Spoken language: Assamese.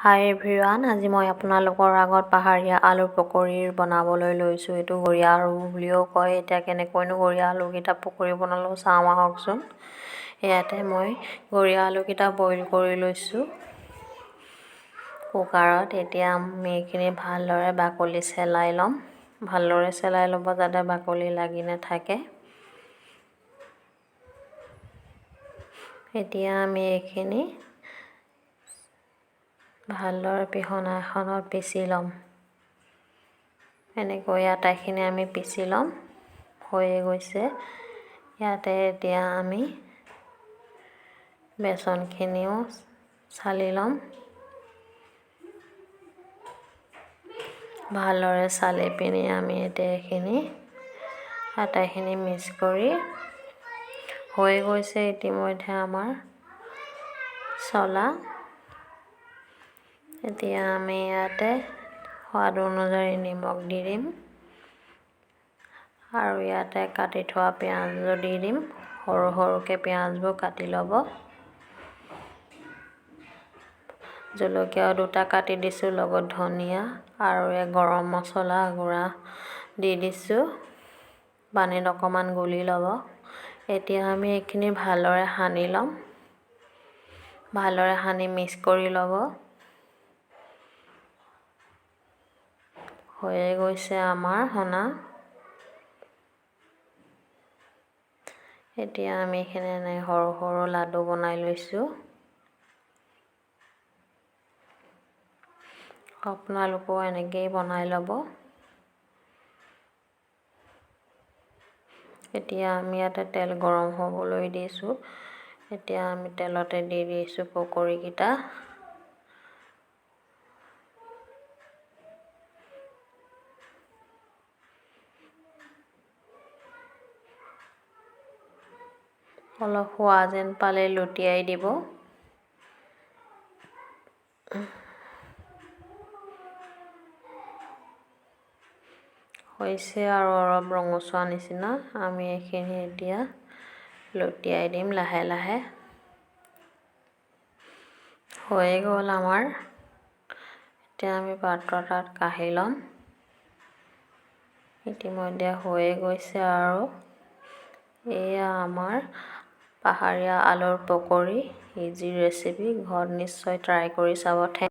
হাই এভৰিৱান, আজি মই আপোনালোকৰ আগত পাহাৰীয়া আলুৰ পকৰি বনাবলৈ লৈছোঁ। এইটো গৰীয়া আলু বুলিও কয়। এতিয়া কেনেকৈনো গৰীয়া আলুকেইটা পকৰি বনালোঁ চাওঁ আহকচোন। ইয়াতে মই গৰীয়া আলুকেইটা বইল কৰি লৈছোঁ কুকাৰত। এতিয়া আমি এইখিনি ভালদৰে বাকলি চেলাই ল'ম। ভালদৰে চেলাই ল'ব যাতে বাকলি লাগি নাথাকে। এতিয়া আমি এইখিনি ভালদৰে পিহনা এখনত পিচি ল'ম। এনেকৈ আটাইখিনি আমি পিচি ল'ম। হৈয়ে গৈছে। ইয়াতে এতিয়া আমি বেচনখিনিও চালি ল'ম। ভালদৰে চালি পিনি আমি এতিয়া এইখিনি আটাইখিনি মিক্স কৰি হৈ গৈছে ইতিমধ্যে আমাৰ চলা। এতিয়া আমি ইয়াতে সোৱাদ অনুযায়ী নিমখ দি দিম আৰু ইয়াতে কাটি থোৱা পিঁয়াজো দি দিম। সৰু সৰুকৈ পিঁয়াজবোৰ কাটি ল'ব। জলকীয়াও দুটা কাটি দিছোঁ, লগত ধনিয়া আৰু এই গৰম মছলা গুড়া দি দিছোঁ। পানীত অকণমান গুলি ল'ব। এতিয়া আমি এইখিনি ভালদৰে সানি ল'ম। ভালদৰে সানি মিক্স কৰি ল'ব। হৈয়ে গৈছে আমাৰ সনা। এতিয়া আমি এইখিনি এনে সৰু সৰু লাডু বনাই লৈছোঁ। আপোনালোকেও এনেকেই বনাই ল'ব। এতিয়া আমি ইয়াতে তেল গৰম হ'বলৈ দিছোঁ। এতিয়া আমি তেলতে দি দিছোঁ পকৰিকেইটা। অলপ হোৱা যেন পালে লুটিয়াই দিব। হৈছে আৰু অলপ ৰঙচুৱা নিচিনা। আমি এইখিনি এতিয়া লুটিয়াই দিম লাহে লাহে। হৈয়ে গ'ল আমাৰ। এতিয়া আমি পাত্ৰ এটাত কাঢ়ি ল'ম। ইতিমধ্যে হৈয়ে গৈছে আৰু এয়া আমাৰ পাহাৰীয়া আলুৰ পকৰি, ইজি ৰেচিপি। ঘৰত নিশ্চয় ট্ৰাই কৰি চাব।